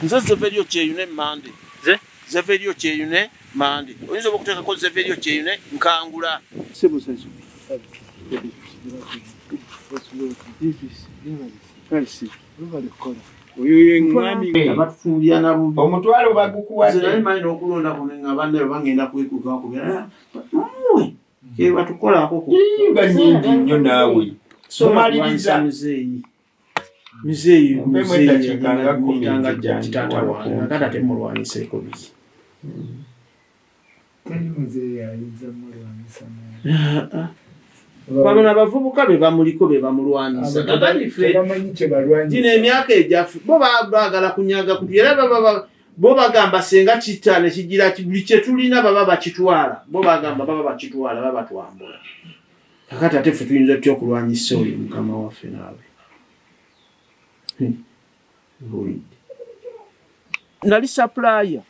Nze Zeverio Kyeyune Mande. Ze? Zeverio Kyeyune Mande. Oyinza oba okuteekako Zeverio Kyeyune Nkangula. Sebo Sasu. Omutwalo bagukuwadde. Nze nali manyi n'okulonda kuno nga banne bagenda kwekuka kubira. Mmwe ke batukolako ku. Nga nyingi nnyo naawe. Mumaliriza. Muzeeyi. Muzeeyi muzeeyi nga taata wange nga ate mulwanyiseeko biki. Teri muzeeyi ayinza mulwanyisa. Bano abavubuka be bamuliko be bamulwanyisa. Kakati ffe gino emyaka egyaffe bo baagala kunyaga kutu era baba bo bagamba senga kita ne kigira buli kye tulina baba bakitwala bo bagamba baba bakitwala baba twambula. Kakati ate ffe tuyinza tutya okulwanyisa oyo mukama waffe naawe? Mbuulidde. Nali supplier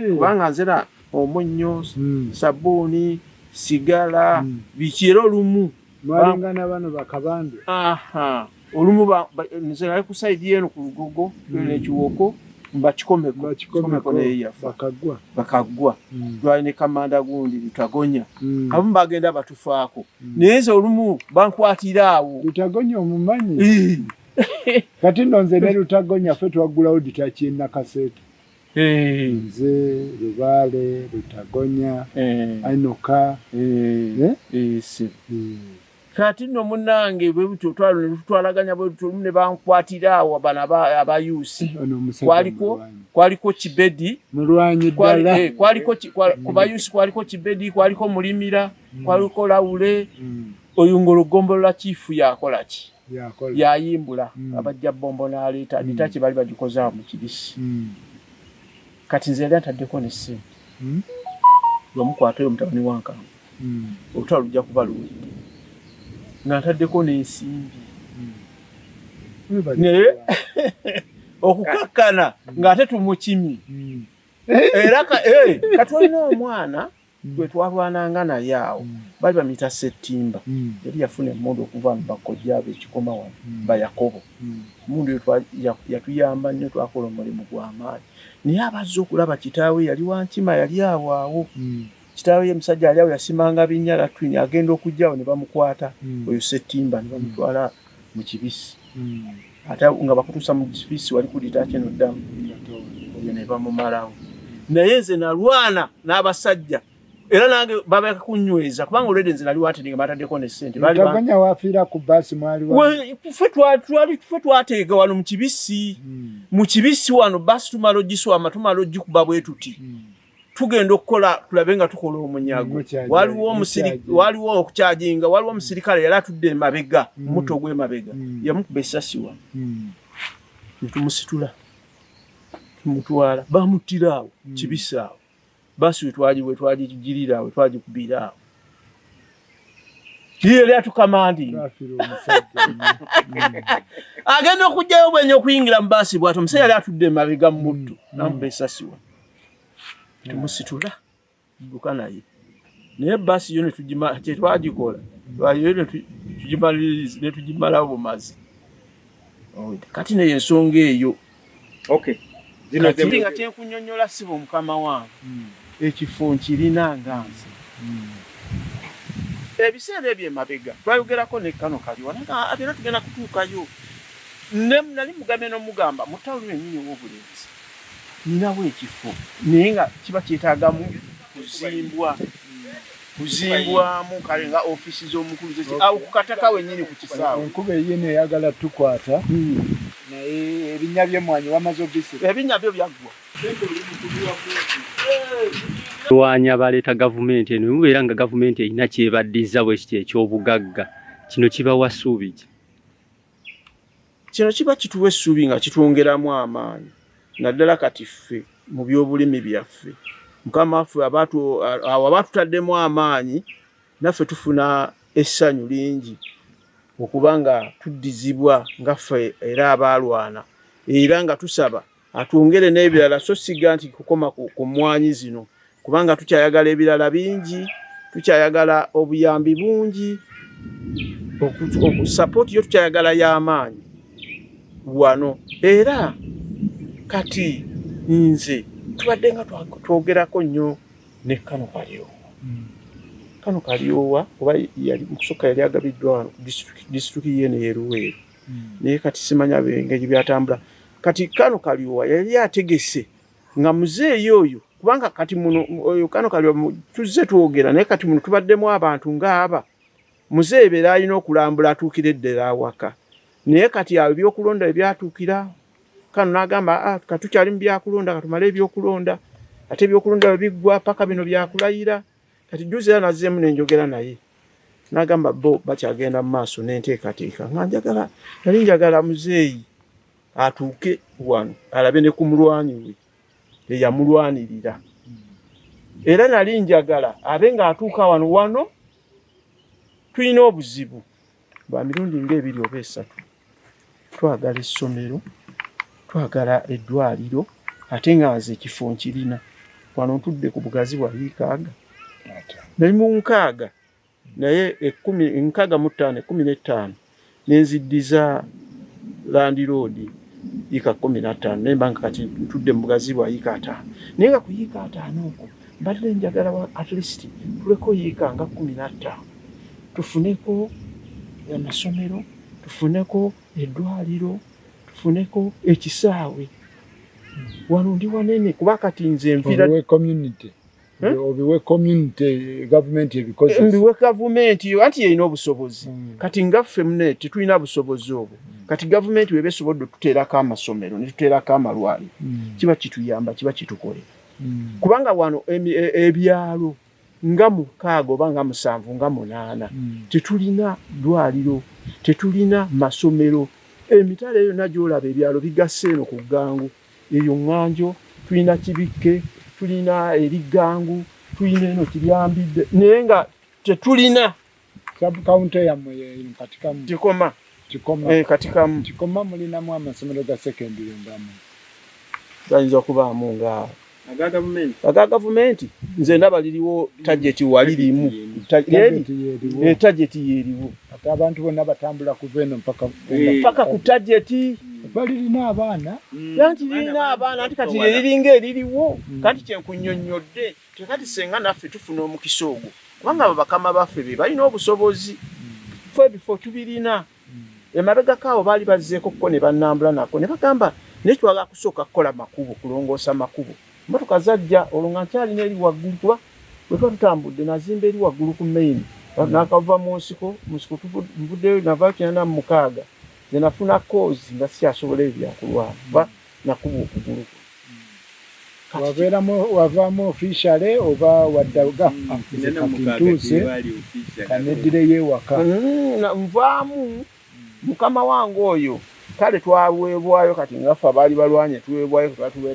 kubanga nze na omunnyo, sabbuuni, sigala, biki era olumu mwalinga na bano bakabande. Aha, olumu nze nali ku side eno ku Lugogo n'ekiwoko mbakikomeko, kikomeko naye yafa bakagwa, bakagwa. Twali ne kamanda gundi Lutagonya, abamu bagenda batufaako, naye nze olumu bankwatira awo. Lutagonya omumanyi? Kati nno nze ne Lutagonya ffe twaggulawo detach e Nakaseeta. Nze, Lubaale, Lutagonya, Ainoka. Kati nno munnange bwe butyo tutwalaganya bwe tutyo, olumu ne bankwatira awo bano abayuusi. Kwaliko Kibedi. Mulwanyi ddala. Kwaliko ku bayuusi kwaliko Kibedi, kwaliko Mulimira, kwaliko Lawule. Oyo ng'olugombolola chiifu yakola ki? Yayimbula abajja bombo n'aleeta detach bali bagikoze awo mu kibisi. Kati nze yali antaddeko ne ssente. Bamukwata oyo mutabani wa Nkangu. Olutalo lujja kuba luwedde. Nga ntaddeko n'ensimbi. Naye okukakkana ng'ate tumukimye. Era kati olina omwana gwe twalwananga naye awo bali bamuyita Ssettimba. Yali yafuna emmundu okuva mu bakojja be ekikoma wano ba Yakobo. Emmundu eyo yatuyamba nnyo, twakola omulimu gw'amaanyi. Naye abazze okulaba kitaawe yali wa nkima, yali awo awo. Kitaawe ye musajja ali awo yasimanga binnya latwini, agenda okujja awo ne bamukwata oyo Ssettimba ne bamutwala mu kibisi. Ate nga bakutuusa mu kibisi wali ku detach eno ddamu oyo ne bamumalawo. Naye nze nalwana n'abasajja era nange babeka kunyweza kubanga already nze nali wanted nga bataddeko ne ssente. Lutagonya wafiira ku bbaasi mwali ffe twateega wano mu kibisi. Mu kibisi wano bbaasi tumala ogiswama, tumala ogikuba bwe tuti. Tugenda okukola tulabe nga tukola omunyago. Waliwo okukyajinga, waliwo omusirikale yali atudde emabega, mutto ogw'emabega, yamukuba essasi wano. Ne tumusitula tumutwala, bamuttira awo kibisi awo. Bbaasi we twagigirira awo, twagikubira awo. Yali atukamandi. Agenda okujjayo bwenye okuyingira mu bbaasi bw'atyo, omusajja yali atudde emabega mu mutto, n'amukuba essasi wano. Tumusitula dduka naye. Naye bbaasi yo ne kye twagikola, ne tugimalawo bumazi. Kati naye ensonga eyo. Kati nga kyenkunnyonnyola sibo mukama wange, ekifo nkirina nga nze. Ebiseera ebyo emabega twayogerako ne kano kaliwa era tugenda kutuukayo. Nali mugambe n'omugamba mu tawuni yennyini ow'obulenzi ninawo ekifo naye nga kiba kyetaagamu kuzimbwa kuzimbwamu kale nga ofiisi z'omukulu awo ku kataka wennyini ku kisaawe. Enkuba eyino eyagala tukwata naye ebinnya by'emmwanyi wamaze obisira. Ebinnya byo byaggwa. Lwanya baleeta gavumenti eno mubeera nga gavumenti erina kyebaddiza bwe kiti eky'obugagga kino kibawa ssuubi ki? Kino kiba kituwa essuubi nga kitwongeramu amaanyi naddala kati ffe mu byobulimi byaffe. Mukama waffe awo abatutaddemu amaanyi naffe tufuna essanyu lingi okuba nga tuddizibwa nga ffe era abaalwana era nga tusaba atwongere n'ebirala so siga nti kukoma ku mmwanyi zino kubanga tukyayagala ebirala bingi, tukyayagala obuyambi bungi, support yo tukyayagala y'amaanyi wano. Era Kati nze tubadde nga twogerako nnyo ne Kano Kalyowa. Kano Kalyowa oba yali mukusooka yali agabiddwa disitulikiti yeeno y'e Luweero, naye kati simanya engeri byatambula. Kati Kano Kalyowa yali ategese nga muzeeyi oyo, kubanga kati muno oyo Kano Kalyowa tuzze twogera naye, kati muno tubaddemu abantu ng'aba muzeeyi beera alina okulambula atuukire eddala awaka. Naye kati awo ebyokulonda ebyatuukira, Kano n'agamba, ah, katukyali mu byakulonda, katumale ebyokulonda, ate ebyokulonda bwe biggwa paka bino byakulayira. Kati juzi era nazzeemu nenjogera naye, n'agamba bo bakyagenda mu maaso n'enteekateeka, nga njagala, nali njagala muzeeyi atuuke wano alabe ne ku mulwanyi we eyamulwanirira. Era nali njagala abe ng'atuuka wano. Wano tulina obuzibu bwa mirundi ng'ebiri oba esatu. Twagala essomero, twagala eddwaliro, ate nga nze ekifo nkirina wano. Ntudde ku bugazi bwa yiika aga nali mu 60, naye 10, 65, 15 nenziddiza landlord yiika 15, naye mba nga kati ntudde mu bugazi bwa yiika 5. Naye nga ku yiika 5 okwo mbadde njagala at least tuleko yiika nga 15, tufuneko amasomero, tufuneko eddwaliro, tufuneko ekisaawe. Wano ndi wanene, kuba kati nze nvira Obiwe community. Obiwe community, gavumenti ebikoze. Mbiwe gavumenti anti yeyina obusobozi. Kati nga ffe mune tetulina busobozi obwo. Kati gavumenti weba esobodde otuteerako amasomero ne tuteerako amalwaliro, kiba kituyamba, kiba kitukolera. Kubanga wano ebyalo nga 6 oba nga 7 nga 8 tetulina ddwaliro, tetulina masomero. Emitala eyo yonna gy'olaba ebyalo bigasse eno ku Ggangu, eyo Ŋŋanjo, tulina Kibikke, tulina eri Ggangu, tulina eno Kiryambidde, naye nga tetulina. Sub county yammwe ye Katikamu? Kikoma. Kikoma. Eh, Katikamu. Kikoma mulinamu amasomero ga secondary ngamu? Gayinza okubaamu nga aga gavumenti. Aga gavumenti nze ndaba liriwo Target, wali limu. Target yeeriwo. Eh, Target yeeriwo. Ate abantu bonna batambula kuva eno mpaka paka ku Target. Balirina abaana. Anti lirina abaana, anti kati lyeriringa eririwo. Kati kyenkunnyonnyodde, tekati senga naffe tufuna omukisa ogwo, kubanga abo bakama baffe be balina obusobozi, fe ebifo tubirina. Emabegako awo baali bazzeeko kuko ne bannambula nako ne bagamba, naye twagala kusooka kukola makubo, kulongoosa makubo. Motoka zajja olwo nga nkyalina eri waggulu, kuba bwe tuba tutambudde nazimba eri waggulu ku main, nakava mu nsiko, mu nsiko nvuddeyo, navaayo 86. Nze nafuna koozi nga sikyasobola ebyo byakulwana, kuba nakuba okugulu. Wabeeramu, wavaamu officially oba waddaga nze kati ntuuse kaneddireyo ewaka? Nvaamu mukama wange oyo, kale twaweebwayo. Kati nga ffe abaali balwanye tuweebwayo,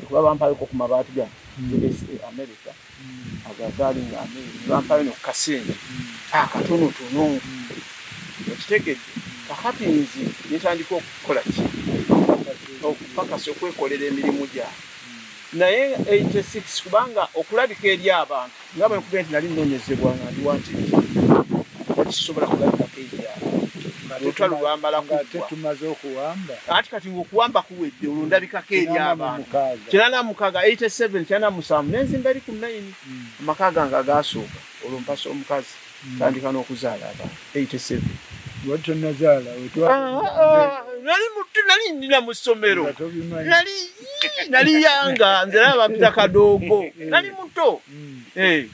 kuba bampayoko ku mabaati ga USA America ago agaali nga ameeru, bampayo no kasente akatonotono, okitegedde? Kakati nze netandika okukola ki, okupakasa, okwekolera emirimu gyange. Naye 86, kubanga okulabika eri abantu nga bwe nkubye nti nali nnoonyezebwa nga ndi wanti, wali sisobola kulabikako eri abantu, olutalo lwamala Nga ate kuggwa. Tumaze okuwamba. Anti kati ngaokuwamba kuwedde, olwo ndabikako eri 86. abantu. 86, 87, 87, nenzimba eri ku main, amaka gange agasooka. Olwo mpasa omukazi, tandika n'okuzaala abaana 87. Wali tonazaala? Ah, ah, nali muto, nali ndina mu ssomero. Nga tobimanyi. Nali yanga, nze naba bampita kadoogo, nali muto. Eh,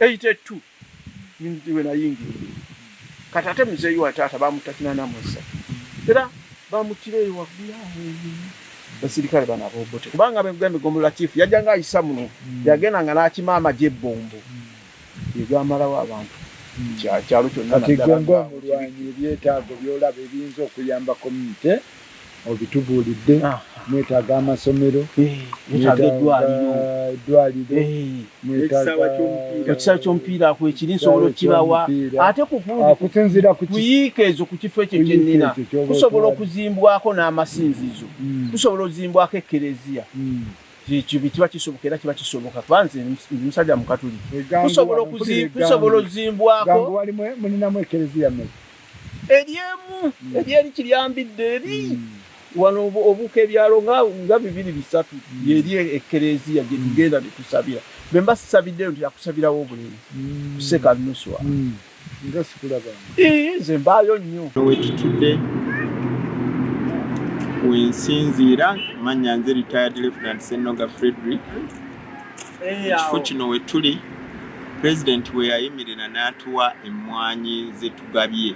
82 we nayingira. Kati ate muzeeyi wa taata bamutta 83, era bamuttira eyo waggulu awo eyo, basirikale bano ab'Obote, kubanga begamba egombolola chief yajja nga ayisa muno, yagenda nga n'akima amagye ebbombo egamalawo abantu kyalo kyonna. Kati Naddala gwe ng'omulwanyi, ebyetaago by'olaba ebiyinza okuyamba community obitubuulidde. Mwetaaga amasomero, Mwetaaga eddwaliro, eddwaliro, mwetaaga Ekisaawe ky'omupiira. Ekisaawe ky'omupiira kwekiri, nsobola okukibawa. Ekyomupiira. Ate ku Okusinziira ku kuyiika ezo, ku kifo ekyo Kuyiika kyenina, ekyo ky'oba kusobola otwala. okuzimbwako n'amasinzizo, kusobola okuzimbwako ekkereziya. Ekyo kiba kisoboka, era kiba kisoboka, kuba nze ndi musajja mukatuliki. Egangu Kusobola wano, mpulira kusobola Egangu. okuzimbwako. Gangu wali mulinamu ekereziya mmeka? Eri emu, eri eri Kiryambidde eri. Wano obuuka ebyalo nga bibiri bisatu yeri ekkereziya gye tugenda ne tusabira. Bwe mba sisabiddeyo ntera kusabirawo obulenzi kuseka nuswa. Nga sikulabanga. Ii, nze mbaayo nnyo. Wetutudde wensinziira mannya nze retired Lieutenant Ssennoga Frederick. Ekifo kino wetuli pulezidenti we yayimirira n'atuwa emmwanyi ze tugabye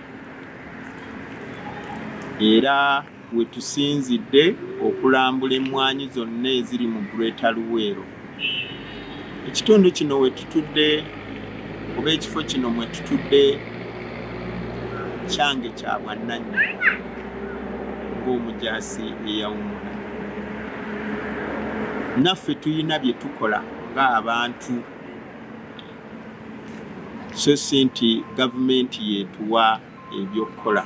era wetusinzidde okulambula emmwanyi zonna eziri mu Greater Luweero. Ekitundu kino wetutudde oba ekifo kino mwe tutudde kyange kya bwannannyini ng'omujaasi eyawummula. Naffe tulina bye tukola ng'abantu so si nti gavumenti yeetuwa ebyokukola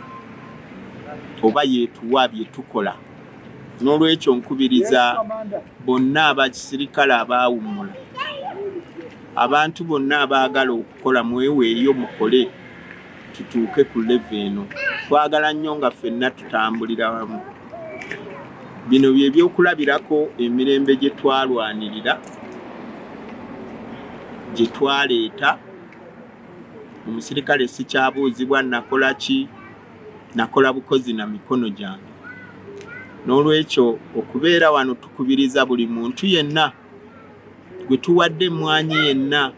oba yeetuwa bye tukola. N'olwekyo nkubiriza bonna abasirikale abaawummula, abantu bonna abaagala okukola mweweeyo mukole tutuuke ku level eno. Twagala nnyo nga ffenna tutambulira wamu. Bino bye byokulabirako emirembe gye twalwanirira, gye twaleeta. Omusirikale sikyabuuzibwa nakola ki, nakola bukozi na mikono gyange. N'olwekyo okubeera wano tukubiriza buli muntu yenna gwe tuwadde emmwanyi yenna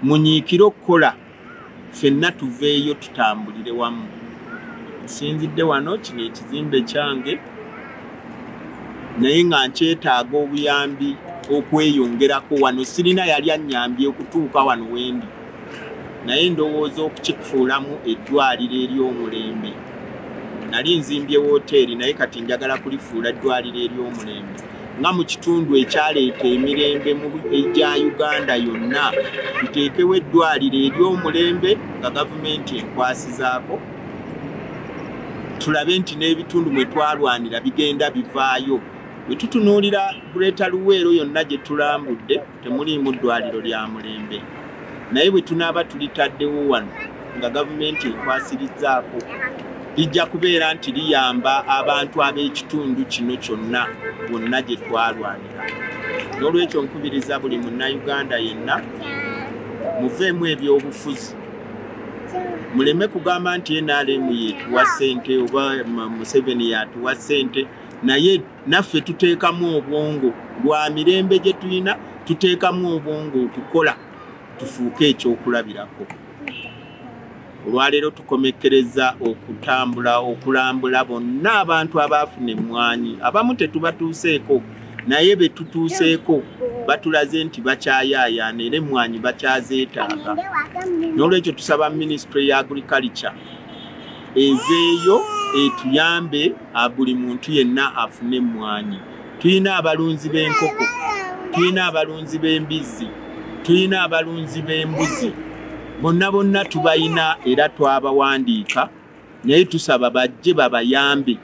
munyiikire okukola, ffenna tuveeyo tutambulire wamu. Nsinzidde wano, kino ekizimbe kyange naye nga nkyetaaga obuyambi okweyongerako wano. Sirina yali annyambye okutuuka wano wendi, naye ndowooza okukikufuulamu eddwaliro ery'omulembe. Nali nzimbye wooteeri naye kati njagala kulifuula eddwaliro ery'omulembe nga mu kitundu ekyaleeta emirembe mu egya Uganda yonna, tuteekewo eddwaliro ery'omulembe nga gavumenti enkwasizaako, tulabe nti n'ebitundu mwe twalwanira bigenda bivaayo. Bwe tutunuulira Greater Luweero yonna gye tulambudde temuliimu ddwaliro lya mulembe, naye bwe tunaaba tulitaddewo wano nga gavumenti enkwasirizzaako lijja kubeera nti liyamba abantu ab'ekitundu kino kyonna bonna gye twalwanira. N'olwekyo nkubiriza buli munnayuganda yenna muveemu ebyobufuzi, muleme kugamba nti NRM yeetuwa ssente oba Museveni yatuwa ssente, naye naffe tuteekamu obwongo lwa mirembe gye tulina, tuteekamu obwongo okukola tufuuke ekyokulabirako. Olwaleero tukomekkereza okutambula okulambula bonna abantu abaafuna emmwanyi. Abamu tetubatuuseeko, naye be tutuuseeko batulaze nti bakyayaayaana era emmwanyi bakyazeetaaga. N'olwekyo tusaba minisitule ya agriculture eveeyo etuyambe buli muntu yenna afune emmwanyi. Tulina abalunzi b'enkoko, tulina abalunzi b'embizzi, tulina abalunzi b'embuzi, bonna bonna tubayina era twabawandiika, naye tusaba bajje babayambe.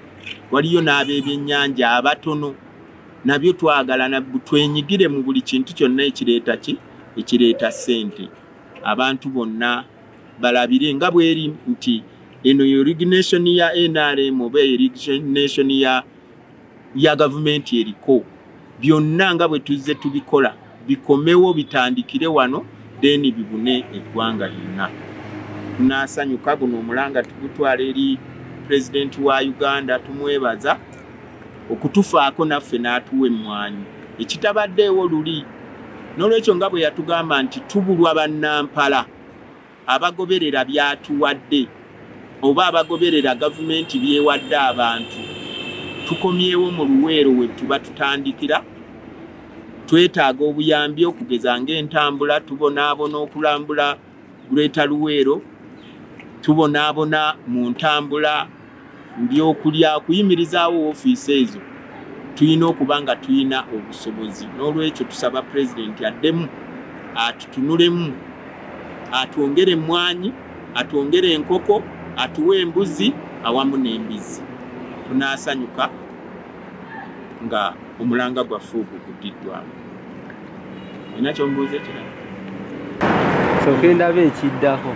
Waliyo n'ab'ebyennyanja abatono, nabyo twagala twenyigire mu buli kintu kyonna ekireeta ki ekireeta ssente. Abantu bonna balabire nga bweri nti eno origination ya NRM oba origination ya gavumenti eriko, byonna nga bwe tuzze tubikola bikomewo bitandikire wano then bibune eggwanga lyonna. Tunaasanyuka guno omulanga tugutwala eri pulezidenti wa Uganda, tumwebaza okutufaako naffe n'atuwa emmwanyi ekitabaddeewo luli. N'olwekyo nga bwe yatugamba nti tubulwa bannampala abagoberera byatuwadde oba abagoberera gavumenti byewadde abantu, tukomyewo mu Luweero we tuba tutandikira. Twetaaga obuyambi okugeza ng'entambula, tubonaabona okulambula Greater Luweero, tubonaabona mu ntambula, byokulya, kuyimirizaawo ofiisi ezo tulina okuba nga tulina obusobozi. N'olwekyo tusaba pulezidenti addemu atutunulemu, atwongere emmwanyi, atwongere enkoko, atuwe embuzi awamu n'embizzi. Tunaasanyuka nga omulanga gwaffe ogwo guddiddwamu. Olina ky'ombuuza ekirala? Sooka endaba ekiddako.